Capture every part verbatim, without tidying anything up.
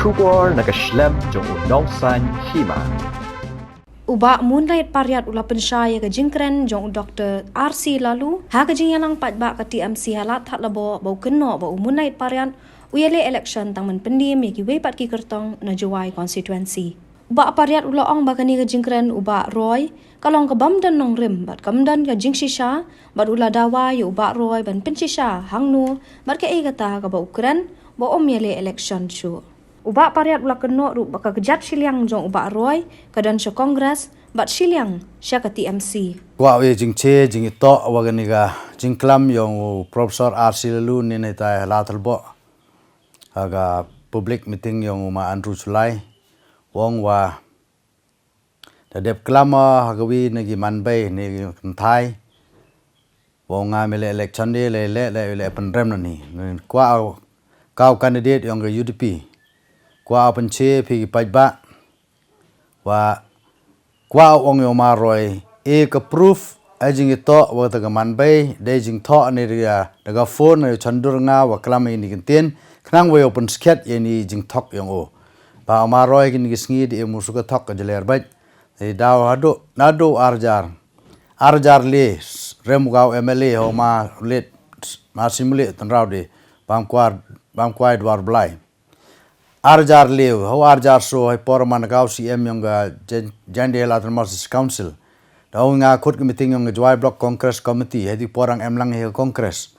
Khubor na ka shlem jong u Nongsaiñ Hima. U Bah Moonlight Pariat u la pynshai ïa ka jingkren jong u Doktor R C Laloo ha ka jingïalang paidbah ka T M C ha Lad Thadlaboh ba u kynnoh ba u Moonlight Pariat u ïaleh election tang ban pyndim ïa kiwei pat ki kyrtong na Jowai constituency. U Bah Pariat u la ong ba kane ka jingkren u Bah Roy ka long ka bym don nongrim bad kam don ka jingshisha, bad u la dawa ïa u Bah Roy ban pynshisha hangno bad kaei kata kaba u kren ba um ïaleh election shuh. U Bah Pariat u la kynnoh ruh ba ka kjat shiliang jong u Bah Roy ka don sha Congress bad shiliang sha ka T M C. Kwah ïa jingche jingitoh wa kane ka jingklam jong u Professor R C Laloo ni ne tai ha Lad Thadlaboh ha ka public meeting jong u Ma Andrew Shullai. Wong wa da dep klam ha ka wi na ki manbei ne ki kynthai. Wong nga mi leh election de leh leh leh leh pynrem na ni. Kwah kaw candidate jong ka U D P. Kwah pynche phi ki paidbah. Wa kwah ong ïa u Ma Roy e ka proof a jingitoh wa ta ka manbei dei jingthoh ne ria da ka phone ne chandur nga wa klam ïa ni kyntien khnang wa ïa pynskhet ïa ni jingthok jong u. Ba u Ma Roy kini ki sngi de e musu ka thok ka jler bait. Dei daw hadu nadu arjar arjar le rem gaw M L A ho ma lit ma simule tanrau de bam kwar bam kwai dwar blai. Arjar liu ho arjar so hai por man gaw C M yong ga Jaintia Hills Autonomous Council. Da ong nga khut ka meeting yong ga Jowai Block Congress Committee hai di porang em lang hi ka Congress.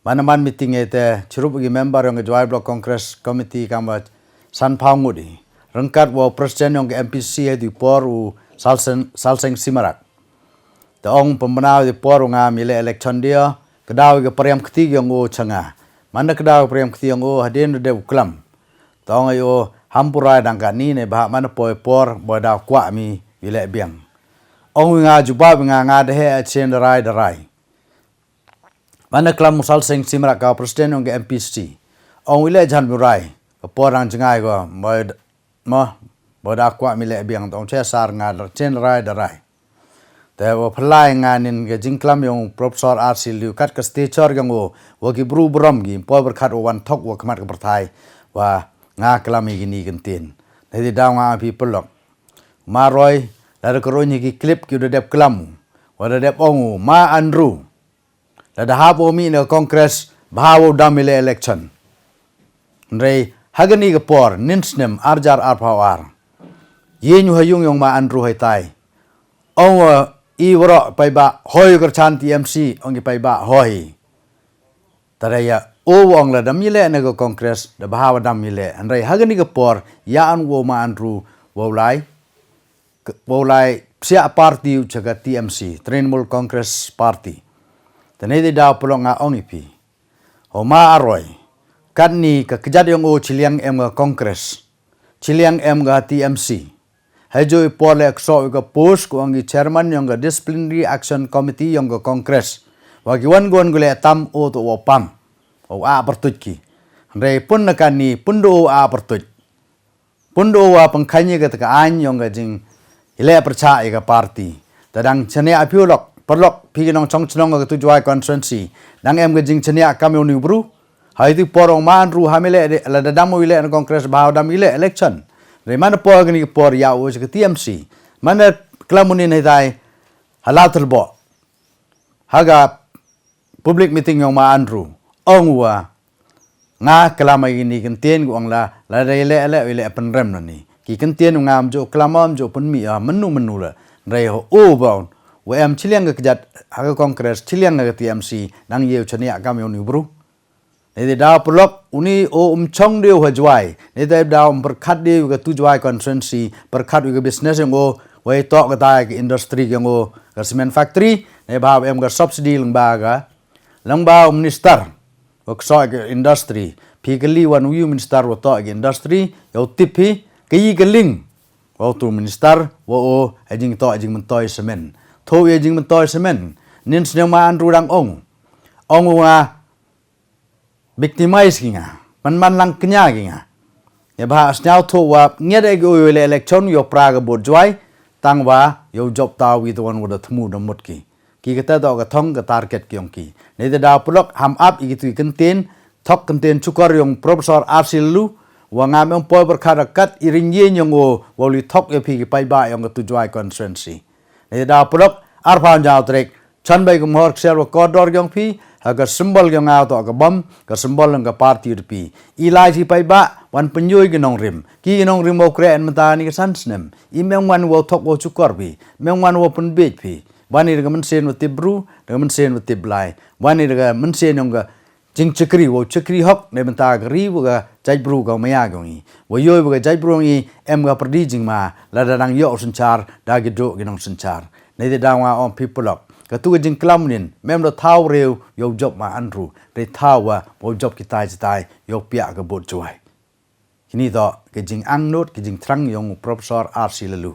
Mana man meeting ete chirup gi member yong ga Jowai Block Congress Committee kamba san phaw ngudi. Rengkat wa president yong ga M P C hai di por u Salseng Salseng Simarak. Te ong pembna di por nga mile election dia kedaw ga priam kti yong o changa. Mana kedaw priam kti yong o hadin de u klam. Te ong ayo hampurai dang kani ne bah mana poi por boy daw kwah mi ile biang. Ong nga jubab nga nga de he achen derai derai. Mana klam musal seng simrak ka president ong ke M P C. Ong ile jan murai ke por dang jengai ko boy mo boy daw kwah mi ile biang te ong che sar nga chen derai derai. Te wa phlai nga nin ga jingklam yong Professor R C Liu kat ka stature yong o wa ki bru brom gi poi berkat wa wan thok wa khmat ka perthai wa nga klam i gini gentin. Te di daw nga api pelok. Ma Roy la da keroi ni ki clip ki da dep klam wa da dep ong u Ma Andrew. La da hap wa mi na Congress ba ha wa dam ile election. Nrei hagani ka por nin snem arjar arphaw ar. Ye nyu hayung yong Ma Andrew hai tai. Ong wa i waro pai ba hoi kerchan T M C ong i pai ba hoi. Tara ya o wong la dam ile na ka Congress da ba ha wa dam ile. Nrei hagani ka por ya an wa Ma Andrew wa ulai wa ulai psiah party u cha ka T M C Trinamool Congress Party. Te nei dei daw pelok nga ong i phi. Ho Ma Aroi. Kat ni ka kjat yong o chiliang em ga Congress. Chiliang em ga T M C. Hai jo i por le kso i ka post ko ong i chairman yong ga Disciplinary Action Committee yong ga Congress. Wa ki wan gon gule tam o to wa pam. O a pertuj ki. Rei pun na kan ni pun do o a pertuj. Pun do wa pengkhanyi ka teka ain yong ka jing ile percha i ka party. Tadang chania apiu lok perlok pi ki nong chong chnong ka tu Jowai constituency. Dang em ka jing chania kam yong ni bru. Hai tu por ong Man Andrew ha mi le la da dam ile na Congress ba dam ile election. Re mana por ka ni por ya u ka T M C. Mana klamuni ne dai ha Lad Thadlaboh. Haga public meeting yong Ma Andrew ong wa nga klam ai ni kyntien gu ong la la dei le le le pynrem na ni ki kyntien nga am jo klam am jo pynmi a menu menu la rei ho o baun wa em chiliang ga kjat ha ka Congress chiliang ga T M C nang yeu chania kam yong ni bru. Ni dei daw pelok uni o um chong deu ha Jowai. Ni dei daw um perkhat deu ka tu Jowai constituency perkhat wi ka business yong o wei tok ka tai ka industry yong o ka cement factory. Ni ba em ka subsidy leng ba ka leng ba minister wa kso ka industry. Pi ka li wan wi minister wa tok ka industry yow tip hi ka yi ka ling wa tu minister wa o ha jing tok ha jing mentoi cement. Tho ya jing mentoi cement nin snem Ma Andrew dang ong ong wa victimize ki nga man man lang kenya ki nga. Ye ba sniaw tho wa ngiat e ki u le election yo pra ga bot Jowai tang wa yo job ta wi to wan wa da thmu da mut ki ki kata do ka thong ka target ki yong ki. Ne da da plok ham ap i ki tu kyntien thok kyntien chukor yong Professor R C Laloo Wa nga mem poi berkat rekat i ring yin yong o wa li thok ya phi ki paibah yong ka tu Jowai constituency. Ni da pulok arphaw jaw trek chan bai kum hor ksel wa kordor yong phi ha ka symbol yong nga to ka bom ka symbol yong ka party de phi. I lai si paibah wan penyoi ki nongrim ki nongrim wa kre en mata ni ka san snem. I mem wan wa thok wa chukor phi mem wan wa penbej phi. Wan i da ka mensen wa tip bru da ka mensen wa tip lai wan i da ka mensen yong ka jingchakri wa chakri hok ne bynta ka ri wa ka jaitbru ka maya ka ngi wa yoi wa ka jaitbru ngi em ka perdi jingma lada dang yoh synchar da ki duh ki nong synchar. Ne te dang wa ong phi pulok ka tu ka jingklam nin mem da thaw rew yow jop ma anru re thaw wa wa jop kitai jitai yow pia ka bot Jowai. Kini to ka jingangnud ka jingtrang yong Professor R C Lalu.